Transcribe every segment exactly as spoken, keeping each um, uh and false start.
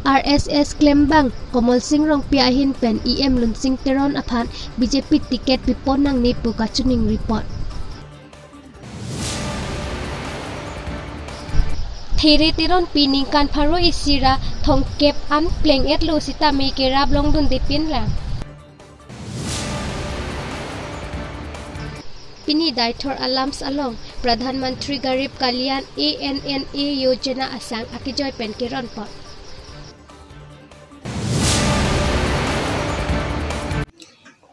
R S S klembang Komol Sing Rongpi ahin pen E M Lunsing Teron aphan B J P ticket pipon nangne pu kachiningri pon. There Teronpi ningkan pharo isi ra thomkep an pleng-etlo sitame kerap longdundepin lang. Pini Deithor Alams along Pradhan Mantri Garib Kalyan A N N A Yojana asang akejoi pen keron pon.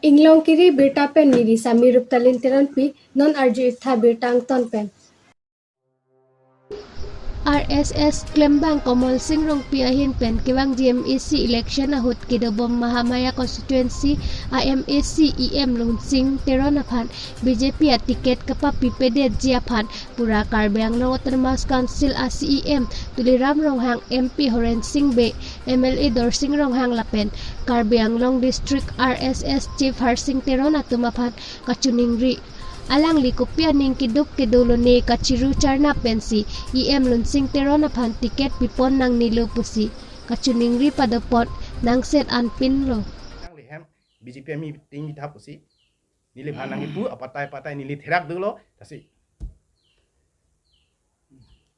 Inglongkiri birta pen neli Sami Ruptalin Teronpi, non arju-ik tha birta angton pen. R S S klembang Komol Sing Rongpi ahin pen kevangji M A C election ahut kedobom Mahamaya constituency a M A C E M Lunsing Teron aphan B J P a ticket kapapipedetji aphan pura Karbi Anglong Autonomous Council a C E M Tuliram Ronghang, M P Horen Sing Bey, M L A Dorsing Ronghang lapen Karbi Anglong District R S S Chief Harsing Teron atum aphan kachiningri. Alangli kopi aning keduk kedolone kachiru charnap pensi E M Lunsing Teron aphan ticket pipon nangnelo pusi kachiningri padopon nangset anpinlo. Nangli hem B J P meeting thap pusi neliphan nangkipu apatai patai neli therak dolo, lasi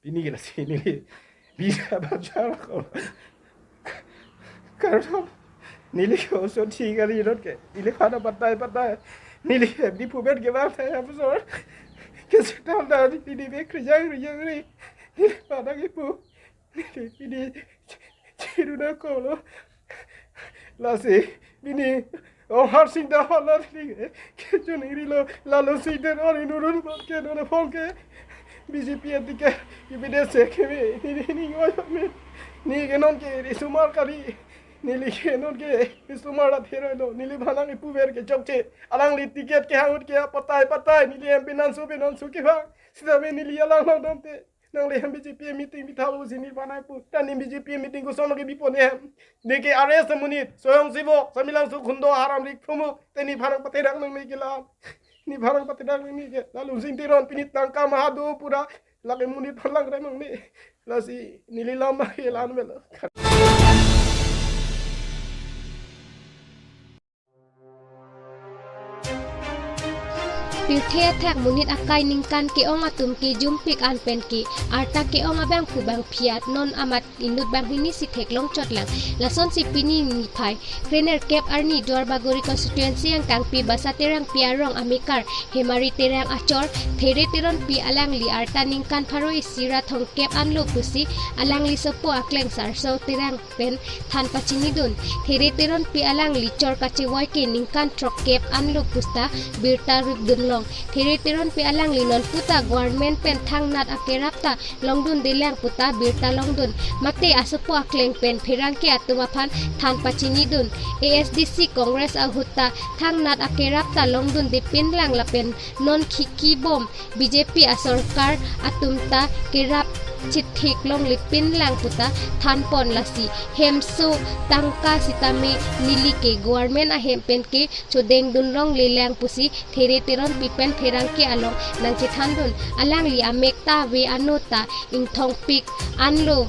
pini ke lasi neli bisa baca ko. Karena neli ke oso thi kali rot ke, neliphan apatai patai neli di puben ke bang saya besor ke setam dari pini be kerjang kerjang ri neliphan nangkipu neli pini chiru nangkoklo. Lasi pini Rong Harsing ta hala ni ke, ke chun iri lo, la Lunsing Teron inurun ke non phong ke B J P a ticket ke bide se ke me ni ni ni ngoi me ni ke non ke risomar kali, neli ke non ke risomar la thero lo, neliphan nangkipuver ke chokche, alangli ticket kehang ahut ke patai patai neli M P nansu pe nansu kevang sitame neli alang longdamte. Nangli hem B J P meeting bithalo pusi neliphan nangpu. Ta ne B J P meeting koson ke bipon ne hem. Ne ke R S S amonit, Soyong Sivo, Samelangso Khundo, Haram Rik Phromuk, te neliphan nangpaterak nangne ke la. Neliphan nangpaterak nangne ke. La Lunsing Teron pini tangka mahado pura. Lake monit phan langrem nangne. Lasi neli lama ke la-an melo. Pirthe athak monit akai ningkan ke-ong atum kejumpik an pen ke arta ke-ong abangphu bangphi at non amat inut banghini si theklong chotlang. Lasonsi pini niphai krenerkep arni Duarbagori constituency angkangpi Basa Terangpi arong amekar Hemari Terang achor There Teronpi alangli arta ningkan pharo isi ra thomkep anlo pusi alangli sopo akleng Sarso Terang pen than pachinidun. There Teronpi alangli chor kachevoi ke ningkan throkkep anlo puta birta ripdunlong. There Teronpi alangli non puta government pen thangnat akerap ta longdundelang puta birta longdun. Mate asopo akleng pen pherangke atum aphan than pachinidun. A S D C Congress ahut ta thangnat akerap ta longdundepin lang lapen non khiki bom B J P asorkar atum ta kerap chithik longlipin lang puta thanpon. Lasi hemso tangka sitame neli ke government ahem pen ke chodengdun longlelang pusi There Teronpi pen pherangke along nangchethandun. Alangli amek ta ave ano ta ingthongpik anlo.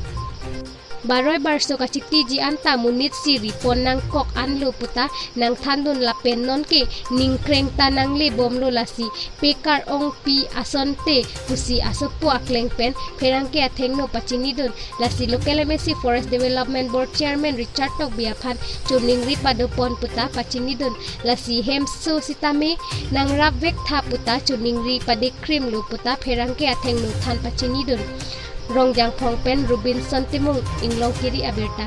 Baroi barso kachitiji anta monit si ripon nangkok anlo puta nangthandun lapen non ke ningkreng ta nanglebomlo, lasi pekar ongpi asonte pusi asopo akleng pen pherangke athengno pachinidun. Lasi local M A C Forest Development Board Chairman Richard Tokbi aphan choningri padopon puta pachinidun. Lasi hemso sitame nangrapvek tha puta choningri padekrimlo puta pherangke athengno than pachinidun. Rongjangphong pen Robinson Timung, Inglongkiri abirta.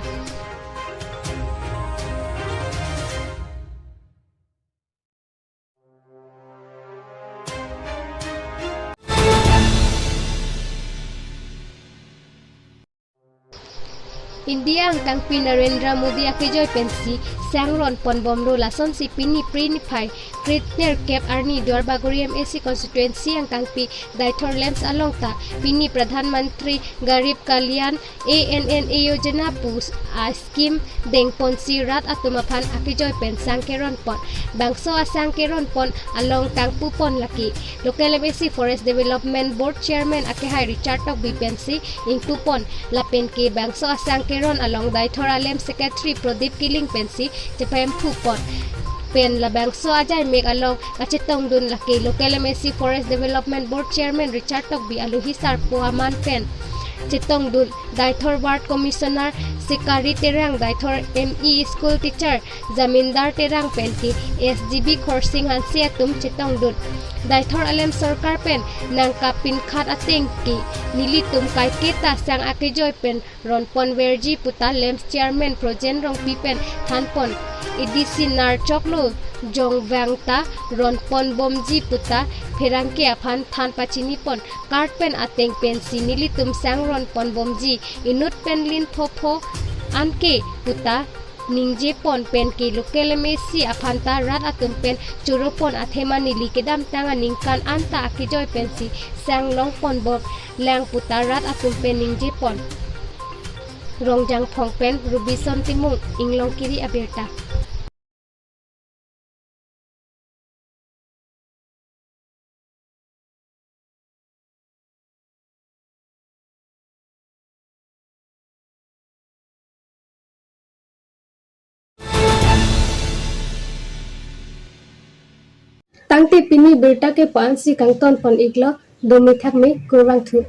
India angkangpi Narendra Modi akejoi pensi sangron ponbomlo, lasonsi pini Phre niphai Rit nerkep arni Duarbagori M A C constituency angkangpi Deithor LAMPS along ta pini Pradhan Mantri Garib Kalyan A N N A Yojana pu a scheme dengponsi rat atum aphan akejoi pen sang keronpon. Bangso asang keronpon along kangpupon lake Local M A C Forest Development Board Chairman akehai Richard Tokbi pensi ingpupon. Lapen ke bangso asang keron along Deithor a-LAMPS Secretary Prodip Killing pensi chepahemphupon. Pen labangso ajaimek along kachetongdun lake Local M A C Forest Development Board Chairman Richard Tokbi, alohi sarpo aman pen chetongdun Deithor Ward Commissioner Sekari Terang, Deithor M E school teacher Jamindar Terang pen ke S D B Khorsing Hanse atum chetongdun. Deithor a-LAMPS sorkar pen nangkapinkhat ateng ke nelitum kaiketa sang akejoi pen ronponverji puta LAMPS Chairman Projen Rongpi pen thanpon. A D C nar choklo jongvang ta ronponbomji puta pherangke aphan than pachinipon. Card pen ateng pensi nelitum sang ronponbomji, inut pen lin phopho anke puta ningjepon. Pen ke Local M A C aphan ta rat atum pen choropon athema neli kedamtang aningkan anta akejoi pensi sang longponbom lang puta rat atum pen ningjepon. Rongjangphong pen Robinson Timung, Inglongkiri abirta. Tangte pini birta ke pu-ansi kangtonpon iklo, dome thakme, kurvangthu.